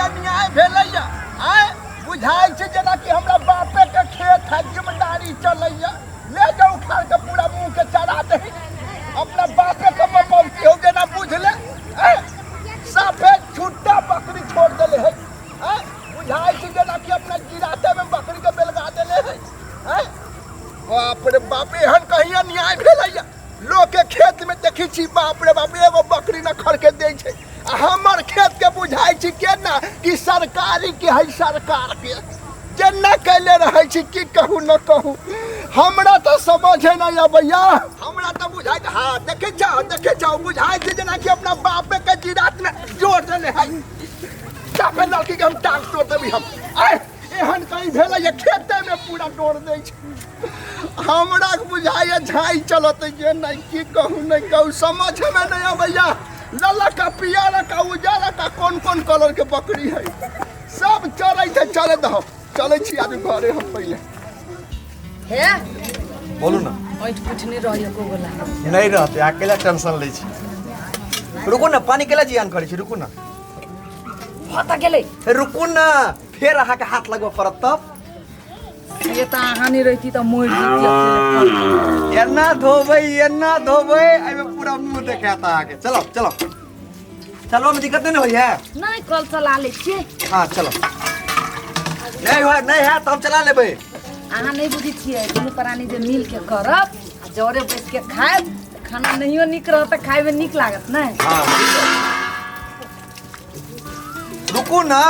अन्याय भेलैया। आय बुझाइ छै जेनाकि हमरा बापे के खेत है, जिम्मेदारी चलैया। ले जाउ उखाड़ के पूरा मुंह के चरा दही, अपना बापे के बपौती हो जेना बुझ ले। आय साफे छुट्टा बकरी छोड़ देले है। आय बुझाइ छै जेनाकि अपना गिराते में बकरी के बेलगा देले है। आय बाप रे बाप, एहन कहीं अन्याय भेलैया। लोक के खेत में देखी छी बाप रे बाप एगो बकरी न खड़ के दै छै, आ हमर खेत के बुझाइ छी केना कि सरकारी के है, सरकार के जेना कैले रहै छी। की कहू न कहू, हमरा तऽ समझे नहीं अबैया। हमरा तऽ बुझाइ, हाँ देखे जाओ देखे जाओ, बुझाइ छै जेनाकि अपना बापे के जिरात में जोड़ देने है। चापे लड़की के हम टांग तोड़ देबी हम। आय एहन कहीं भेलै ये खेते में पूरा तोड़ दै छै। हमरा बुझाइए झाइ चलत जे नहीं, की कहू नहीं कहू, समझ में नहीं अबैया। लला का पियर का उजर का कौन कौन कलर के बकरी है, सब चरै छै। चले दहो, चलै छी आदमी घरे हम पहिले। हे बोलू ना। ऐठ पुठ नहीं रही एको गोला। नहीं रहते, अकेला टेंशन लै छी। रुकू ना, पानी केला जियान करै छी, रुकू ना। भऽ तऽ गेलै। रुकू ना, फेर अहाँके हाथ लगबऽ पड़त तब। से तऽ अहाँ नहि रहिती तऽ मरि जैती अकेले। एना धोबै एना धोबै, एहिमे पूरा मुंह देखायत अहाँके। चलो चलो चलो, में दिक्कत नहीं ने होइए? नहि, कल चला लै छियै। हाँ चलो, नहीं हो नहीं है तो हम चला लेबै। अहाँ नहि बुझै छियै, दुनू प्राणी जे मिल के करब आ जरे बैस के खायब तऽ खाना नहियो नीक रहत तऽ खायमे नीक लागत नहि? हाँ रुकू ना,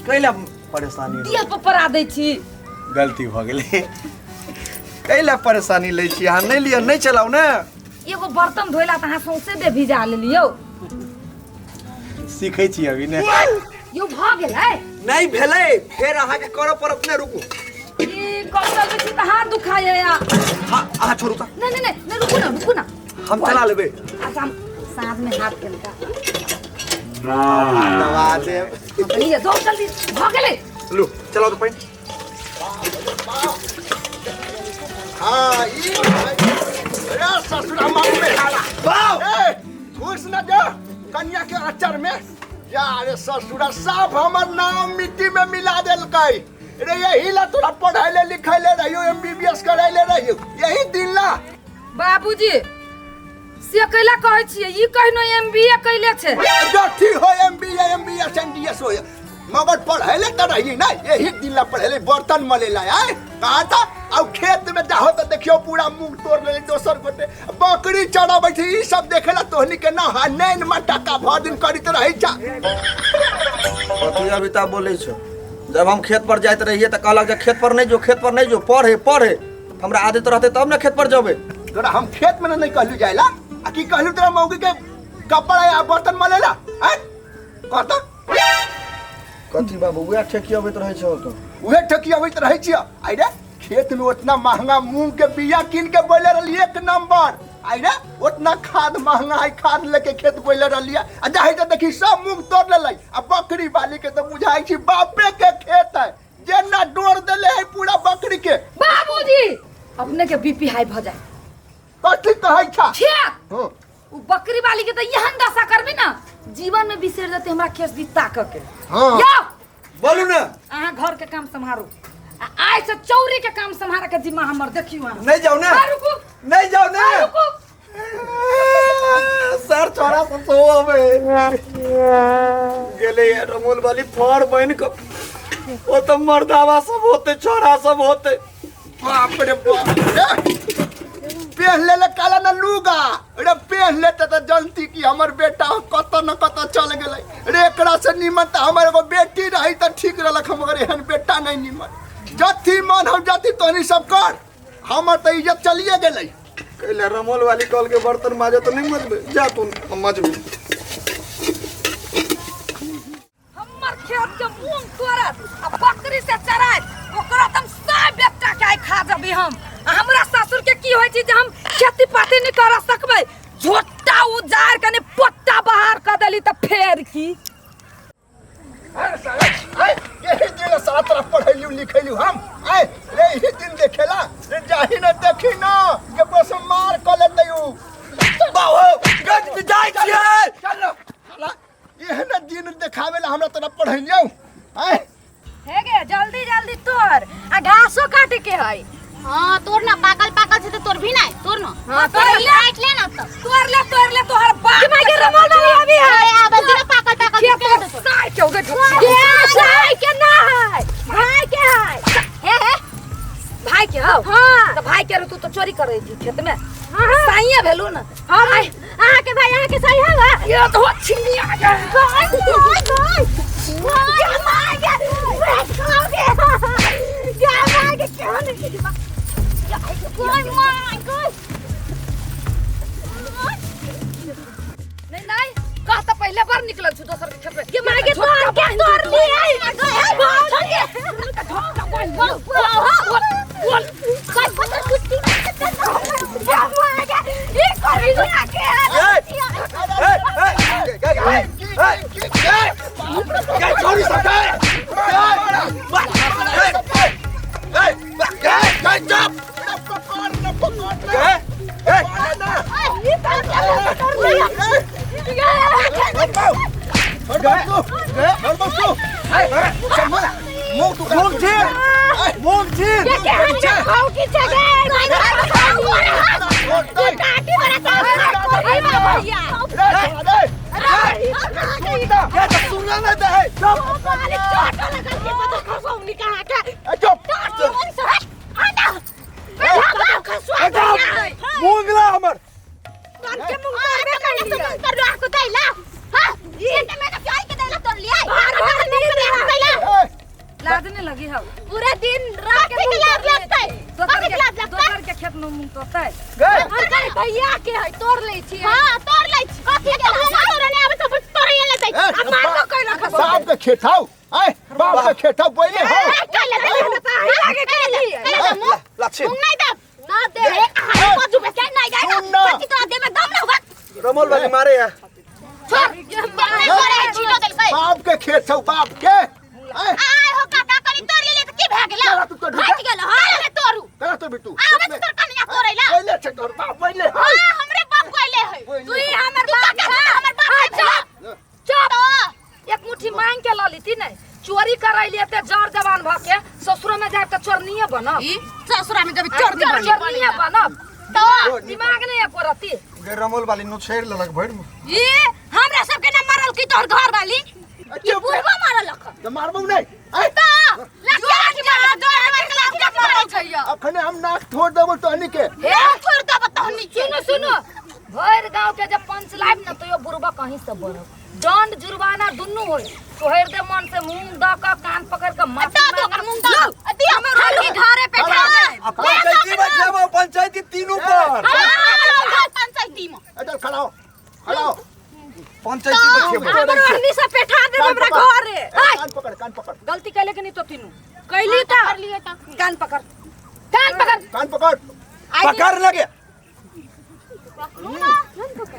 कैला परेशानी दिया पर परा दै छी। गलती भऽ गेलै, कैला परेशानी लै छी अहाँ? नहि लिअ, नहि चलाउ ने। एगो बर्तन धोइला तऽ अहाँ सौंसे देह भिजा लेलियौ। सीखै छी अभी ने। यौ भऽ गेलै? नहि भेलै, फेर अहाँके करऽ पड़त ने, रुकू। ई कल चलबै छी तऽ हाथ दुखाइए। हाँ अहाँ छोड़ू तऽ। नहि नहि नहि नहि, रुकू ना रुकू ना, हम चला लेबै। अच्छा, हम साँझ में हाथ केलका दबा देब। लिअ, जाउ जल्दी, भऽ गेलै। लू चलाउ तऽ पानि। हाँ ई अरे ससुरा मारू में हाला। बाप ए घुस न जा कन्या के आचर में। यार ससुरा साफ हमर नाम मिट्टी में मिला देलकै रे। यही ला तोरा पढ़ाई लिखाई ले रहियो, एमबीबीएस कराई ले रहियो, यही दिन ला। बाबूजी से कैला कहै छियै? ई कहिनो एमबीए कैले छै। जथी हो एमबीए एमबीएस एनडीएस हो, मगर पढ़ैले तो रही ना, यही दिन ला पढ़ैले। बर्तन मलेला आय कहा था, अब खेत में जाहो तो देखियो पूरा मुंह तोड़ ले दोसर गोटे बकरी चराबै छै। ई सब देखेला तोहनी के ना हा नैन में टका भर दिन करित रही चा। कथी अभी तक बोलै छौ? जब हम खेत पर जाइत रहियै तऽ कहलक जे खेत पर नहि जो, खेत पर नहि जो, पढ़े पढ़े। हमरा आदत रहतै तब ने खेत पर जेबै। तोरा हम खेत में नहीं कहलू जाइला, आ की कहलू तोरा मौगी के कपड़ा या बर्तन मलेला? हैं कहता कथी बाबू, उएह ठेकी अबैत रहै छौ तो? उहे ठेकी अबैत रहै छियै। आइ रे खेत में उतना महंगा मूंग के बिया कीन के बोले रहली एक नंबर। आइ रे उतना खाद महंगा है, खाद लेके खेत बोले रहली, आ जाहि तऽ देखी सब मूंग तोड़ लेलै। आ बकरी वाली के तऽ बुझाइ छी बापे के खेत है, जेना डोर देले है पूरा बकरी के। बाबूजी अपने के बीपी हाई भऽ जाए। कथी कहै छा? खेत हाँ। उ बकरी वाली के तऽ एहन दशा करबी ना जीवन में बिसरि जेतै हमरा खेत दी ताक के। हाँ। यौ बोलू ना। अहाँ घर के काम सम्हारू, आ आइ से चौरी के काम सम्हारे के जिम्मा हमर। देखियौ अहाँ। नहीं जाओ ना। आ, रुकू। नहीं जाओ ना। आ, रुकू। सर छोरा सब सो अबे गेले यार, रमोल वाली फर बन के ओ तो मर्दावा सब होते, छोरा सब होते। बाप रे बाप रे, पेह ले ले काला न लूगा रे, पेह लेते तऽ जनती कि हमर बेटा कत न कत चल गेलै रे। एकरा से निमन तऽ हमर एगो बेटी रही तऽ ठीक रहलक, मगर एहन बेटा नहीं निमन। जथी मन हम जथी तोहनी सब कर, हमर तऽ इज्जत चलिए गेलै। कैले रमोल वाली कल के बर्तन माजे तो नहीं मजबे, जा तू हम मजबे। हमर खेत के मूंग तोड़त आ बकरी से चरात, ओकरा त हम सब बेटा के आइ खा जबी हम। आ हमरा ससुर के की होइ छै जे हम खेती पाती नहि कर सकबै? झोटा उजार कनि पोटा बाहर कऽ देली तऽ फेर की? अरे साला, आय, यही दिन सारा तरफ पढ़ैलू लिखैलू हम, आय रे यही दिन देखेला रे। जाही न देखी न के बस मार क लेतै उ। बाबू गज जाय छियै। चल साला, एहन दिन देखावेला। हमरा तोरा पढ़ैलियौ आँय। हे गे जल्दी जल्दी तोड़ आ घासो काटे के है। हाँ तोड़ ना, पाकल पाकल से तो तोड़ भी नहीं, तोड़ ना। हाँ, तोड़ तोड़ ले, ले। काट ले ना तब। तोड़ ले, तोड़ ले तोहर बाप के के रमल वाली अभी है। अरे आबे दे ना, पाकल पाकल खेत के में दे तोड़। साय के उगे ढुक। ये साय के ना है, भाई के है। हे हे भाई के हो। हाँ। तो भाई के रे तू तो चोरी करे थी खेत में। हां साइए भेलू ना। हां भाई, अहाँ के भाई, अहाँ के सही है बा? ये तो छिनिया के। भाई, भाई, भाई। भाई, भाई, भाई, भाई, भाई, भाई, भाई, भाई। नहीं नहीं कह तो पहले बार निकलल छु दोसर के खेत में। के मागे तोड़ के तोड़ ली आई। मूंगला हमर लाज नहीं लगी हो। पूरा दिन रात के लाज लगतै? दोसर कथी के के लाज लगतै? दोसर के खेत में मूंग तोड़तै। हमर भैया के है, तोड़ लै छी। हां तोड़ लै छी। कथी के मूंग तोड़े नै आबै त तोड़े ले जाइ। आ मारलो कैलक हस। बाप के खेत हौ आय, बाप के खेत हौ पहिले हौ। कैले लागे कैली। लक्षी मूंग नै देब ना दे। अहाँ बाजू बे के नै जाय सुन ना। कथी तोरा देबे दम न होगा। रमोल वाली मारे है। छोड़ नै करे छीटो देलकै। बाप के खेत हौ बाप के। आय आय हो काका कनी तोड़ लेले त की भए गेल? चला तू तोड़। हट गेल। हां ले तोड़ू। करा तो बिट्टू आबै छी तोर कनिया तोड़ैला। पहिले छै तोर बाप पहिले हौ। हां हमरे बाप कोइले है। तू ही हमर तू बाप काका है। हमर बाप है। चुप चुप, एक मुट्ठी मांग के ल लीती नहीं चोरी करैलिए ते जर जवान भ के ससुर में जाए त चोरनीये बनब। ससुरा में जब चोरनी बनी चोरनीये बनब तो दिमाग नहीं एको रती। गे रमोल वाली नु छेड़ लेलक भरि में। ये हमरा सबके न मरल की तोहर घर वाली ई बुढ़वा मारल लख त मारबौ नहीं आय। त लाठी लाठी मारल जोर मार के लाठी मारल छैया। अखने हम नाक थोड़ देबौ तहनी के। हे छोड़ देब तहनी के। सुनो सुनो, भरि गांव के जब पंच लाइब न तो यो बुढ़वा कहीं से बनब। दंड जुर्माना दुन्नू होई। तोहर दे मन से मूंग द के कान पकड़ के माफी दो दो मांगब। मूंग दो दिया हमर घरे पे खा दे। आ पंचायती बैठेबो पंचायती तीनों पर। पंचायती में इधर खड़ा हो, खड़ा हो। पंचायती बैठेबो। हमर ओढ़नी से पेठा दे हमरा घरे। ए, कान पकड़, कान पकड़, गलती कैले के नहीं तो तीनू कैली त कर लिए त कान पकड़, कान पकड़, कान पकड़। पकड़ लगे।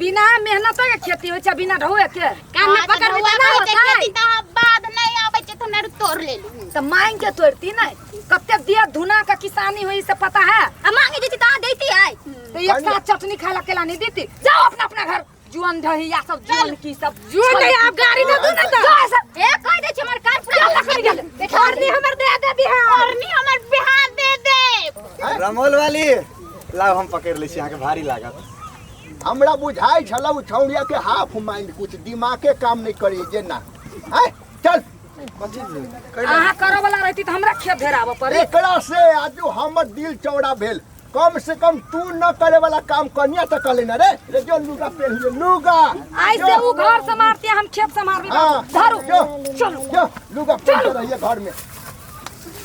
बिना मेहनत के खेती होइ छै, बिना ढौए के। कान में पकड़ में ना होतै। खेती त बाद नहीं आबै छै त हमरा तोड़ लेलु। त मांग के तोड़ती नहीं, कते दिया धुना का किसानी हुई से पता है। आ मांगे जे त देती है तो एक साथ चटनी खाए ला केला नहीं देती। जाओ अपना अपना घर। जुअन ढही या सब जुअन की सब जुअन नहीं, आप गाड़ी दे दो ना त। जाओ सब। ए कह दे छै हमर कार पूरा लखन गेल। ओढ़नी हमर दे दे बिहान। ओढ़नी हमर बिहान दे दे। रमोल वाली लाओ हम पकड़ लै छी, अहाँके भारी लागत। हमरा बुझाइ छल उ छौड़िया के हाफ माइंड कुछ दिमाग के काम नहीं करी जे ना। आय चल। अहाँ करऽ वाला रहती त हमरा खेत घेराबऽ पड़े। एकरा से आजू हमर दिल चौड़ा भेल। कम से कम तू न करे वाला काम कनिया त कले न रे। रे जो लुगा पेन ले लुगा। आई से उ घर संभालती हम खेत संभालबी। धरू चलो जो लुगा पेन रहिए घर में।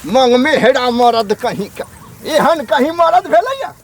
मंग में हेरा मरद कहीं का एहन कहीं मरद भेलैया।